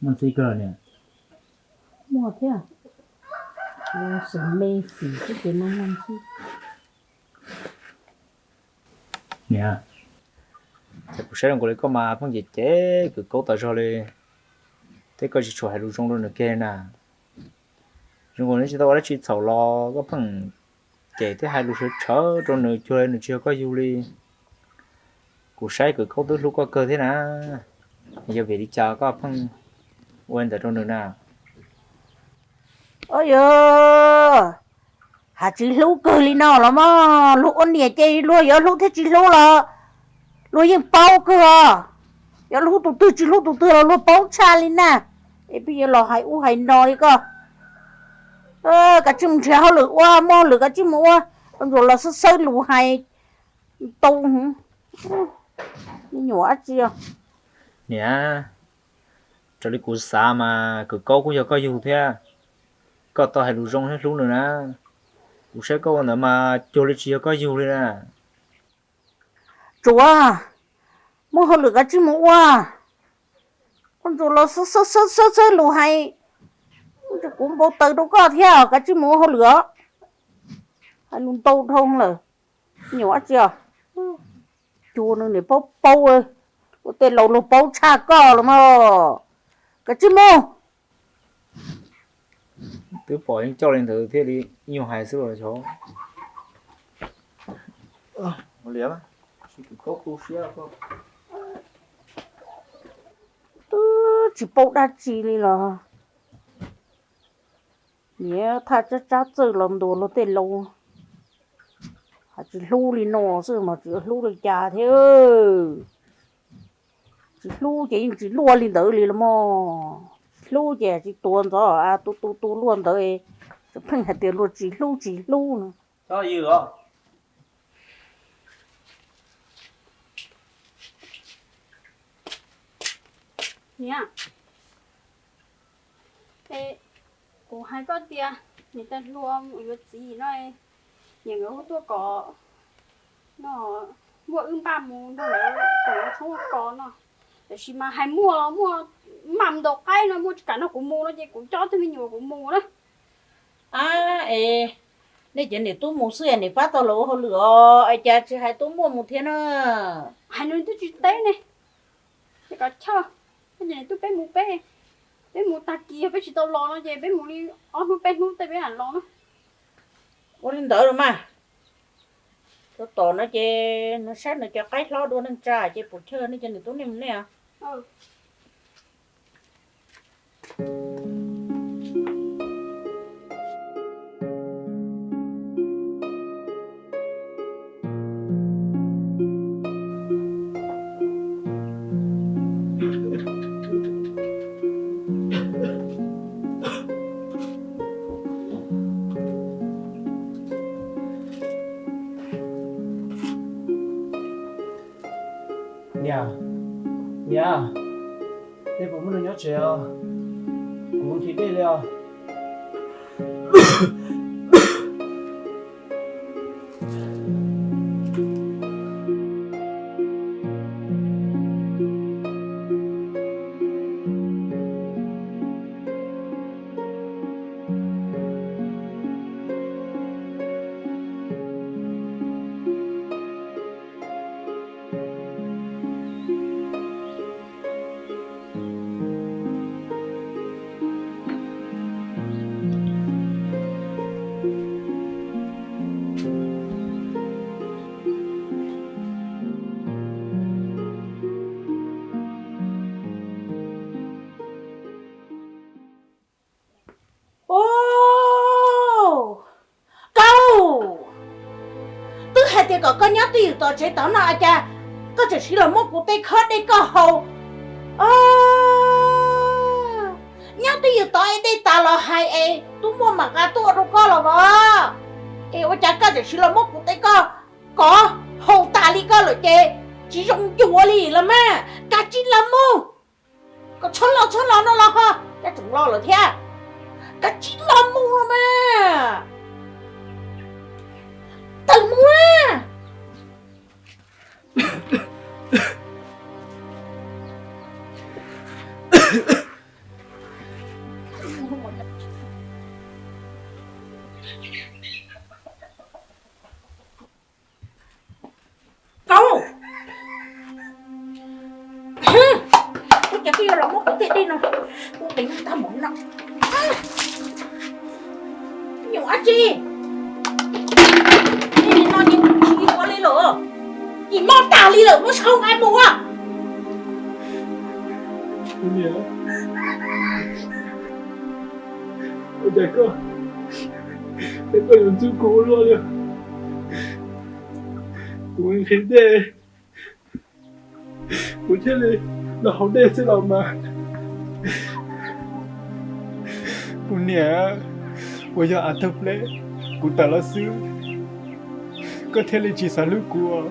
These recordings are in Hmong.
Muaj ntxhib kawg niam? Muaj thiab. Xws me xim xwb ces muaj ntxhib. Niam, kuv saib zoo nkaus li koj mas pheej cem cem Kwv Kaub tas zog li, thiab koj tsis tshua hais lus zoo rau nws kiag li na. Zoo nkaus nws tsis tau ua dab tsi txhaum los koj pheej cem thiab hais lus sawv tshawv rau nws cuag li nws tsis yog koj yug li. Kuv saib Kwv Kaub twb hlub koj kawg thiab na, yog vim li cas koj pheej ua li ntawd rau nws na? Au yog, has tsis hlub kawg li no los mas luag ua niam ces luag yuav hlub thiab tsis hlub los luag yeej paub kawg os. Yuav hlub tus twg tsis hlub tus twg los luag paub tshaj li na. Es pheej yuav los hais ub hais no li koj. Kav tsij mus nrhiav hauj lwm ua, muaj hauj lwm kav tsij mus ua, ua ntsuas los xawb xawb lus hais tau. Me nyuam dab tsi os. Niam, raws li kuv xav mas Kwv Kaub kuj yog koj yug thiab, koj tau hais lus zoo thiab hlub nws na. Kuv saib koj ua ntawd mas cuag li tsis yog koj yug li na. Tsuav, muaj hauj lwm kav tsij mus ua, ua ntsuas los xawb xawb lus hais, kuv npau taws rau koj thiab, kav tsij mus ua hauj lwm os. Hais lus ntau dhau lawm. Me nyuam dab tsi os. Cuag nws niam paub paub, ua tej laus luag paub tshaj koj los mas. Kav tsij mus. Twb pom yeej coj li ntawd thiaj li nyuag hais xwb los xyov. Twb tsis paub dab tsi li los. Niam thaj tsab tsab txawj los ntuas luag tej laus, hais tsis hlub li no xwb mas tsis hlub li cas thiab. Tsis hlub ces yeej tsis luaj li ntawd li los mas. Tsis hlub ces tsis tuav ntxov tu tu tu luaj ntawd, tseem pheej hais tias luag tsis hlub tsis hlub no. Niam, es kuv hais koj tias niam tais hluas yuav txiv no, niam nkawd hu tuaj kom no, muaj wb npaj mus nrog lawv tom lawv tshoob kos no. Tiam sis mas hais muaj los muaj, mam ntaus qaib no muaj tsis kam nrog kuv mus no ces kuv coj tug me nyuam kuv mus na. A, es nej cov niam tub mus xwb es niam pab tau lawv ua hauj lwm os, es cas tsis hais tub muaj mus thiab na? Hais nws twb tsis teb ne. Ces kom chawj, peb ces niam tub peb mus peb, peb mus tag kis yog peb tsis tau los no ces peb mus li ob hnub peb hnub tej peb mam los na. Ua li ntawd los mas. Tau tom no ces nws saib nws cov qaib hlob dua neej tsa ces pum chawj nej cov niam tub nej mus nej os. Niam, niam, nej puas muaj neeg nyob tsev os? Kuv mus nrhiav dej li os. Ub, Kaub, twb hais tias kom koj nyob twj ywm tom tsev tod no ua cas koj tseem sib los muab kuv tej khob dej koj haus? Nyob twj ywm tod es dej tas los hais es tub muaj mam nqa tuaj rau koj los as. Es ua cas koj tseem sib los muab kuv tej koj kov haus tas li koj lawm ces tsis zoo cuag li los mas. Kav tsij los mus. Koj txhob los txhob los no los ho, cas tseem los lawm thiab. Kav tsij los mus los mas. Tawm mus. Kau, ua cas koj yuav los muab kuv tej dej no ua qev tag npaum no? Nyuam dab tsi, no tsis ua li lawm, tsis mob tag li lawm, muab sau nqaij mus ua. Ua cas koj, koj yuav ntxub kuv ua luaj li? Kuv nqhis dej, kuv thiaj li los haus dej xwb los mas. Kuv niam, uas yog av tawg pleb kuv tawm los xwb, koj thiaj li tsis xav hlub kuv.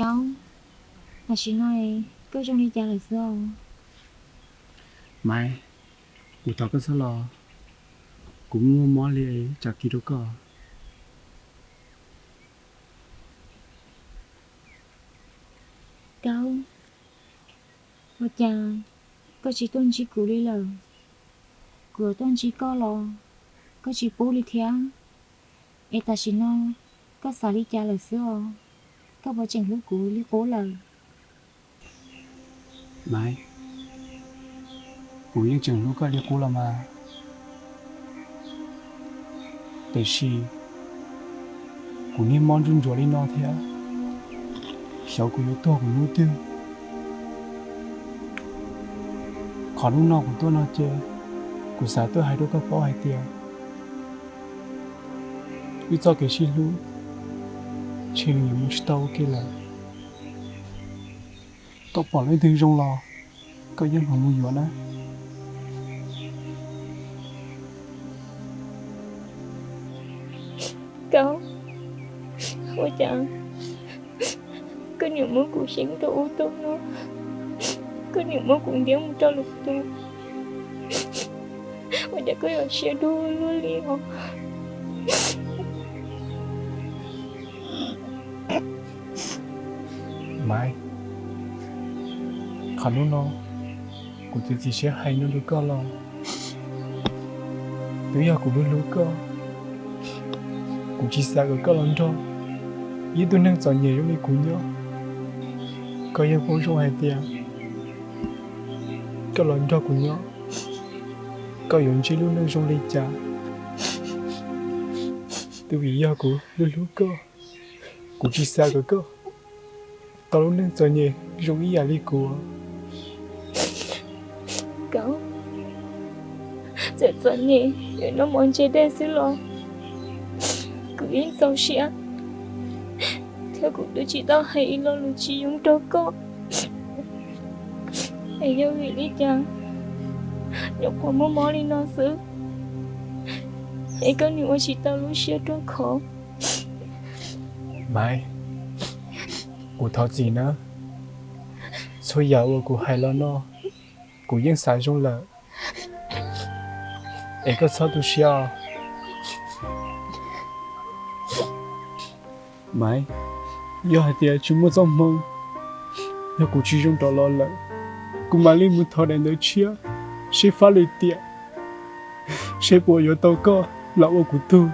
Kaub, tam sim no koj zoo li cas lawm xwb os? Maiv, kuv thov koj txhob los, kuv muaj mob li tsam kis rau koj. Kaub, ua cas koj tsis tuaj ntsib kuv li lawm? Kuv yuav tuaj ntsib koj los koj tsis pub li thiab. Es tam sim no koj xav li cas lawm xwb os? Koj puas tseem hlub kuv li qub lawm? Maiv, kuv yeej tseem hlub koj li qub los mas. Tiam sis kuv niag mob ntsuj ntsuav li no thiab, xyov kuv yuav tuag kuv hnub twg. Qhov hnub no kuv tuaj no ces kuv xav tuaj hais rau koj paub hais tias wb txoj kev sib hlub ntshe nws yuav mus tsis tau ua ke lawm. Koj pom leej twg zoo los koj yeej mus yuav na. Kaub, ua cas koj niam muab kuv seev rau ub tau no, koj niam muab kuv ntiab mus rau lwm tus, ua cas koj yuav siab dub luaj li os? Maiv, qhov hnub no kuv txiav txim siab hais no rau koj los twb yog kuv hlub hlub koj. Kuv tsis xav kom koj los nrog ib tug neeg txom nyem zoo li kuv nyob. Koj yeej paub zoo hais tias koj los nrog kuv nyob, koj yuav ntsib lub neej zoo li cas. Twb vim yog kuv hlub hlub koj, kuv tsis xav kom koj tau lub neej txom nyem zoo ib yam li kuv. Koj, txawm txom nyem yuav noj mov ntse dej xwb los kuv yeej txaus siab, thiab kuv twb tsis tau hais ib lo lus tsis zoo rau koj. Es yog vim li cas nyuam qhuav muaj mob li no xwb, es koj nws ua tsis tau lub siab ruaj khov? Maiv, kuv thov txim nawb. Txhua yam uas kuv hais los no, kuv yeej xav zoo lawm, es koj txhob tu siab os. Maiv, yog hais tias tsis muaj txoj hmoo, yog kuv tsis zoo rov los lawm, kuv mam li mus thov daim ntawv tshiab seb fab li tiam, seb puas yuav tau koj los ua kuv tug.